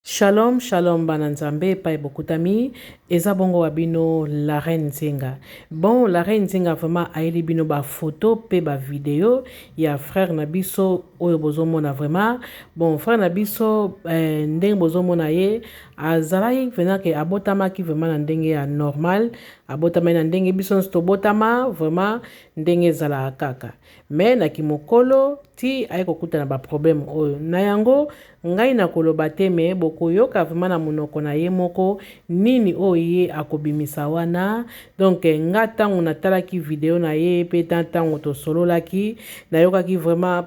Shalom shalom bana nzambe epai bokutami eza bongo wa bino la reine nzinga bon la reine nzinga vraiment ayeli bino ba photo pe ba video ya frère na biso oyo bozomona vraiment bon frère na biso eh, ndenge bozomona ye azalaki vraiment ke abotamaki vraiment na ndenge ya normal abotamaki na ndenge biso nyonso tobotama vraiment ndenge ezalaka kaka mais na kimokolo ti aye kokutana ba problème oyo na yango ngai nakoloba te mais bokoyoka vraiment na monoko na ye moko nini oyo ye akobimisa wana donc nga ntango natalaki video na ye mpe ntango tosololaki nayokaki vraiment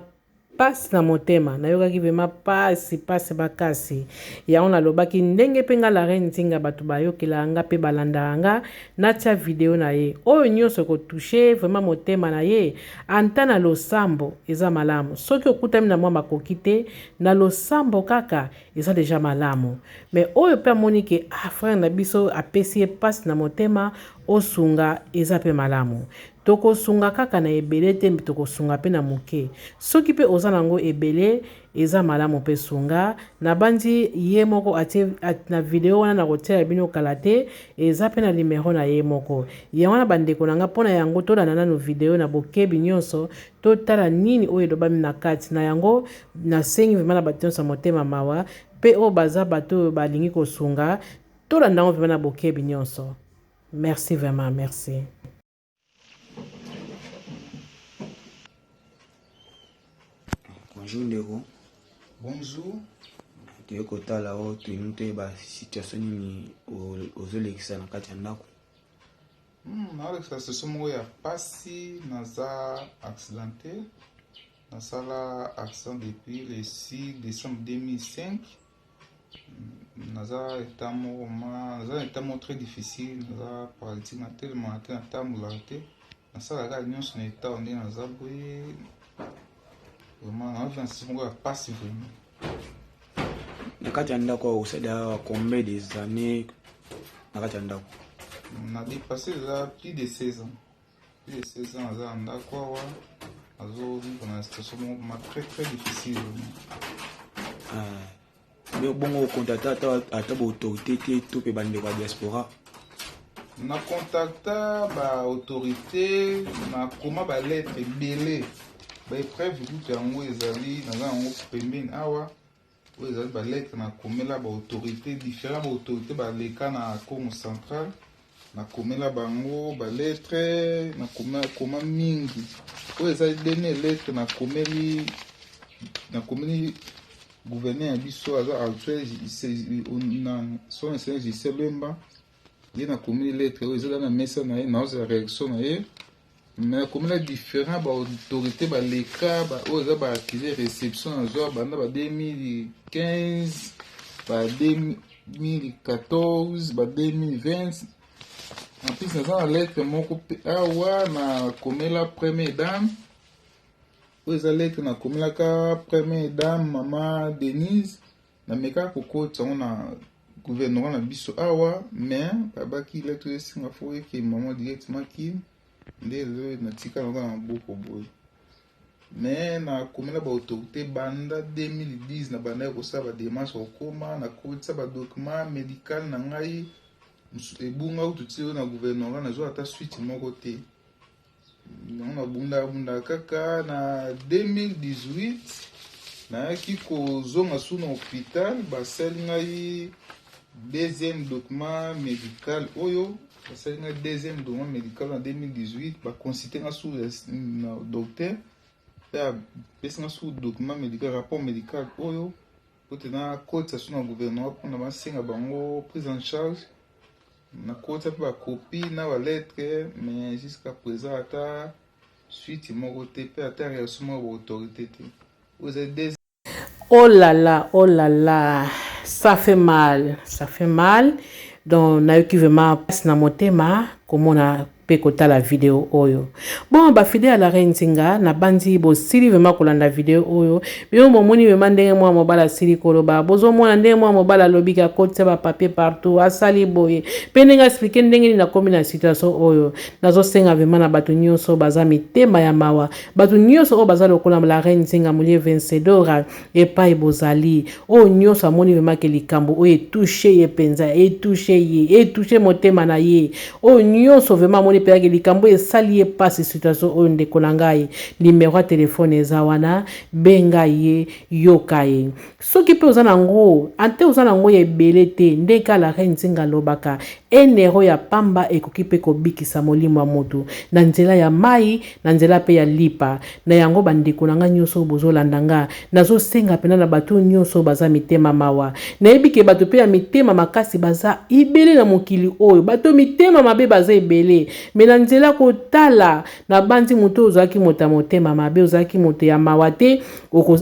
pasi na motema nayokaki vraiment pasi pasi makasi yango nalobaki ndenge mpe nga la reine nzinga bato bayokelaka nga mpe balandaka nga natia video na ye oyo nyonso ekotouche vraiment motema na ye anta na losambo eza malamu soki okutami na mwa makoki te na losambo kaka eza deja malamu mais oyo mpe amoni ke ah frère na biso apesi ye pasi na motema osunga eza mpe malamu tokosunga kaka na ebele te tokosunga mpe na moke soki mpe oza nango ebele eza malamu mpe sunga nabanzi ye moko atie at, na video wana nakotiela bino kala te eza mpe na limero na ye moko yango wana bandeko na nga mpo na yango tolanda nanu video na bokebi nyonso totala nini oyo elobami na kati na yango nasengi vraimen na bato nyonso ya motema mawa mpe oyo baza bato oyo balingi kosunga tolanda yango vraimen na bokebi nyonso merci vraiment merci. Bonjour ndeko. Bonjour. Toye kotala oyo tolingi toyeba situation nini ozolekisa na kati ya ndako. Naolekisa situation moko ya pasi, naza accidenté, nasala accident depuis le 6 décembre 2005. Naza etat moko ma naza na etat moko très difficile, naza paralytique, natelemaka te, natambolaka te, nasalaka kaka nyonso na etat nde naza boye. Vraiment naza na situation moko ya pasi vraiment. Na kati ya ndako awa osali awa combien des années na kati ya ndako? Na dépassé eza plus de 16 ans. Plus de 16 ans naza na ndako awa, nazovivre na situation moko ma très très difficile vraiment. Mais bongo ocontacte ata ata baautorité te to mpe bandeko ya diaspora? Na contacta baautorité, nakoma balettre ebele, baepreuve kutu yango ezali naza yango pembeni awa. Oyo ezali balettre nakomela baautorité, différent baautorité baleka na Congo central, nakomela bango balettre, nakoma mingi. Oyo ezali dernier lettre nakomeli, nakomeli gouverneur ya biso aza actuel na son excellence Justin Luemba, ye nakomeli lettre oyo ezali na mesa na ye, naozela réaction na ye. Mais nakomela différent baautorité baleka oyo eza baaccusé réception nazwa banda ba 2015 ba 2014 ba 2020. En plus naza na lettre moko mpe awa nakomela première dame, oyo eza lettre nakomelaka première dame mama Denise, namekaka kokotisa yango na gouvernement na biso awa, mais babaki lettre oyo esenga fo eke mama directement Kin, nde lelo natika yango na maboko boye. Mais nakomela baautorité banda 2010, na bandaki kosala bademarche kokoma, nakotisa badocument médical na ngai ebunga kutu ti oyo na gouvernement nazwa ata suite moko te. Yango nabundaka bundaka kaka na 2018 nayaki kozonga su na hôpital, basali ngai deuxième document médical oyo basali ngai deuxième document médical na 2018, baconsulte nga su na docteur mpe apesi nga su document médical, rapport médical oyo po te nakotisa su na gouvernement mpona basenga bango prise en charge. Nakotisa mpe bakopi na balettre, mais jusqu'à présent ata suite moko te mpe ata réaction moko ya baautorité te. Oyo ezali Oh là là, oh là là, ça fait mal, ça fait mal. Donc nayoki vraiment pasi na motema komona mpe kotala video oyo. Bon, ba fidèle ya la reine Nzinga, nabanzi bosili vraiment kolanda video oyo. Bino bomoni vraiment ndenge mwana mobali asili koloba, bozomona ndenge mwana mobali alobi ke akotisa ba papier partout, asali boye mpe ndenge explique ndenge nini nakomi na situation oyo. Nazosenga vraiment na bato nyonso baza mitema ya mawa, bato nyonso oyo baza lokola la reine Nzinga Mulie Vencedora epai bozali, oyo nyonso amoni vraiment ke likambo oyo etouche ye mpenza, etouche ye, etouche motema na ye, oyo nyonso vraiment amoni mpenza ke likambo oyo esali ye mpasi, situation oyo, ndeko na ngai, nimero ya telefone eza wana, benga ye, yoka ye. Soki mpe oza nango ante, oza nango ya ebele te, ndenge la reine Nzinga alobaka, 1 euro ya pamba ekoki mpe kobikisa molimo ya moto na nzela ya mai, na nzela mpe ya lipa. Na yango, bandeko na ngai nyonso oyo bozolanda nga, nazosenga mpena na bato nyonso oyo baza mitema mawa. Nayebi ke bato mpe ya mitema makasi baza ebele na mokili oyo, bato mitema mabe baza ebele, mais na nzela kotala, nabandi moto oyo ozalaki moto ya motema mabe, ozalaki moto ya mawa te,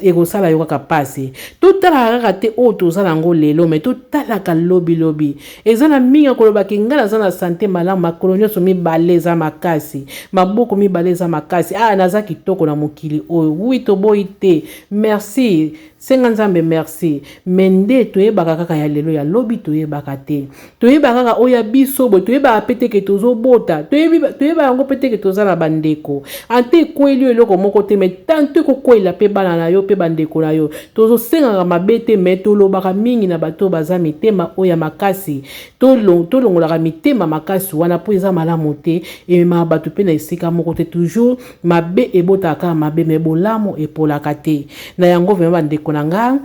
ekosala yo kaka pasi. Totalaka kaka te oyo toza nango lelo, mais totalaka lobilobi. Eza na mingi ya kolobaki ngai naza na santé malamu, makolo nyonso mibale eza makasi, maboko mibale eza makasi, ah, naza kitoko na mokili oyo. Oui, toboyi te, merci, senga Nzambe merci, mais nde toyebaka kaka ya lelo, ya lobi toyebaka te. Toyebaka kaka oyo ya biso boye, toyebaka mpe te ke tozobota, toyeba yango mpe te ke toza na bandeko. Ante ekweli yo eloko moko te, mais tanto ekokwela mpe bana na yo mpe bandeko na yo. Tozosengaka mabe te, mais tolobaka mingi na bato oyo baza mitema oyo ya makasi, tolongolaka mitema makasi wana mpo eza malamu te, ememaka bato mpe na esika moko te. Toujours mabe ebotaka kaka mabe, mais bolamu epolaka te. Na yango vraiment, bandeko na nga,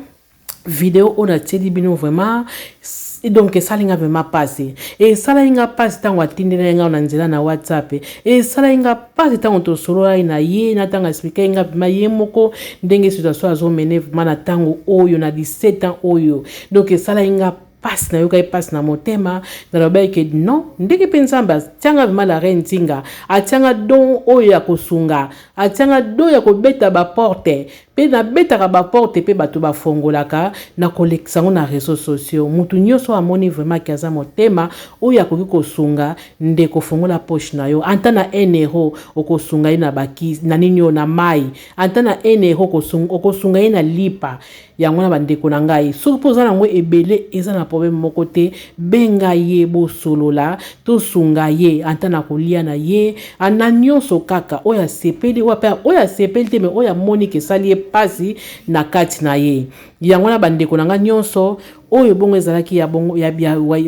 video oyo natieli bino vraiment, donc esali nga vraiment mpasi. Esalaki nga mpasi ntango atindelaki nga na nzela na WhatsApp, esalaki nga mpasi ntango tosololaki na ye, na ntango expliquaki nga vraiment ye moko ndenge situation azomene vraiment na ntango oyo, na 17 ans oyo. Donc esalaki nga mpasi, nayokaki mpasi na motema. Nalobaki ke non, ndenge mpe Nzambe atianga vraiment la reine Nzinga, atianga don oyo ya kosunga, atianga don ya kobeta baporte, mpe nabetaka baporte mpe bato bafongolaka. Na kolekisa yango na réseaux sociaux, mutu nyonso amoni vraiment ke aza motema oyo akoki kosunga ndeko, fongola poche na yo, ata na 1 euro, okosunga ye na bakisi na nini oyo, na mai, ata na 1 euro, okosunga ye na lipa. Yango na bandeko na ngai, soki mpo oza nango ebele, eza na problème moko te, benga ye, bosolola, tosunga ye ata na kolia na ye, na nyonso kaka oyo asepeli, oyo asepeli te, mais oyo amoni ke esali ye mpasi na kati na ye. Yango na bandeko na ngai nyonso oyo bongo ezalaki ya bongo ya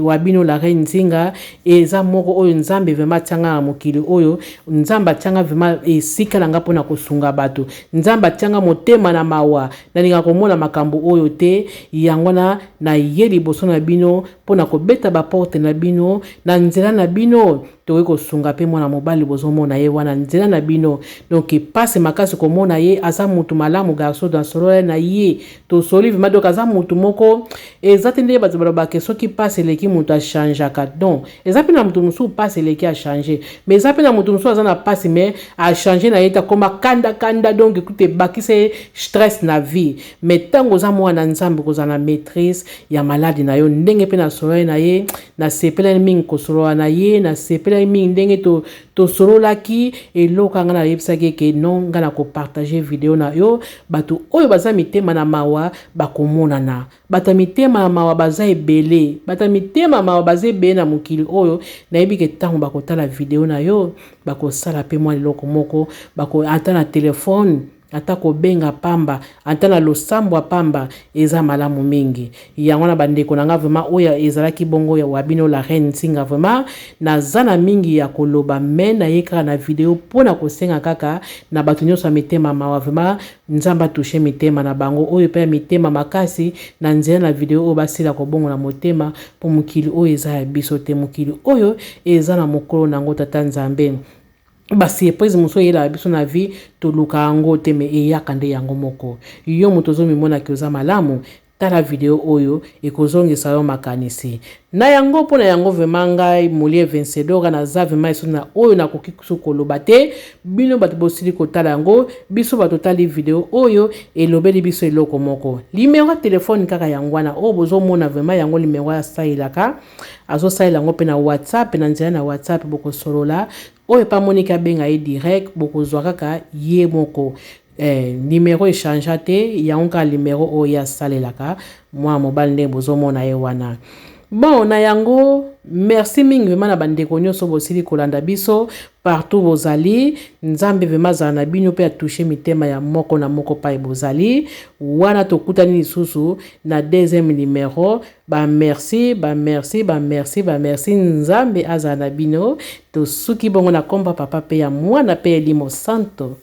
wa bino la reine Nzinga. Eza moko oyo Nzambe vraiment atianga na mokili oyo, Nzambe atianga vraiment esika na nga mpona kosunga bato. Nzambe atianga motema na mawa, nalingaka komona makambo oyo te. Yango wana naye liboso na bino mpona kobeta baporte na bino. Na nzela na bino tokoki kosunga mpe mwana mobali bozomona ye wana, nzela na bino. Donc pasi makasi komona ye, aza mutu malamu, garçon nasolola na ye, tosoli vraiment. Donc aza mutu moko eza te ndenge bato balobaka, soki pasi eleki moto achangeaka. Donc eza mpe na moto mosusu pasi eleki achange, mais eza mpe na moto mosusu aza na pasi mais achange na ye te, akoma kanda kanda, donc ekute ebakisa ye stress na vie. Mais ntango oza mwana Nzambe, kozala na maîtrise ya maladi na yo. Ndenge mpe nasololaki na ye, nasepelaki mingi kosolola na ye, nasepelaki mingi ndenge tosololaki. Eloko nga nayebisaki ke non, ngai na kopartage video na yo, bato oyo baza mitema na mawa bakomonana. Bato ya mitema ya mawa baza ebele, bato ya mitema mawa baza ebele na mokili oyo. Nayebi ke ntango bakotala video na yo, bakosala mpe mwa eloko moko, ata na telefone, ata kobenga pamba, ata na losambo ya pamba, eza malamu mingi. Yango na bandeko na nga, vraiment oyo ezalaki bongo wa bino la reine Nzinga. Vraiment naza na mingi ya koloba, mais naye kaka na video mpona kosenga kaka na bato nyonso ya mitema mawa, vraiment Nzambe atouche mitema na bango oyo mpe ya mitema makasi, na nzela na video oyo basila kobongola motema, mpo mokili oyo eza ya biso te. Mokili oyo eza na mokolo na yango, Tata Nzambe. Basurprise mosusu eyelaka biso na vie, toluka yango te, mais eyaka nde yango moko. Yo moto ozomimonaki oza malamu. Tala video oyo ekozongisa yo makanisi. Na yango mpo na yango vraiment ngai Molie Vencedora naza vraiment lisusu na oyo nakoki kusu koloba te. Bino bato bosili kotala yango, biso bato totali video oyo elobeli biso eloko moko. Limero ya telefone kaka yango wana oyo bozomona vraiment yango limero asalelaka, azosalela yango mpe na WhatsApp, na nzela na WhatsApp bokosolola. Oyo epa amoniki abenga ye direct, bokozwa kaka ye moko. Eh, numero echangea te, yango kaka numero oyo ye asalelaka mwana mobali ndenge bozomona ye wana. Bon, na yango merci mingi vraiment na bandeko nyonso bosili kolanda biso partout bozali. Nzambe vraiment azala na bino mpe atouche mitema ya moko na moko pai bozali wana. Tokutani lisusu na deuxième numero. Ba merci, ba merci, ba merci, ba merci. Nzambe azala na bino. Tosuki bongo na komba papa pe ya mwana pe elimo santo.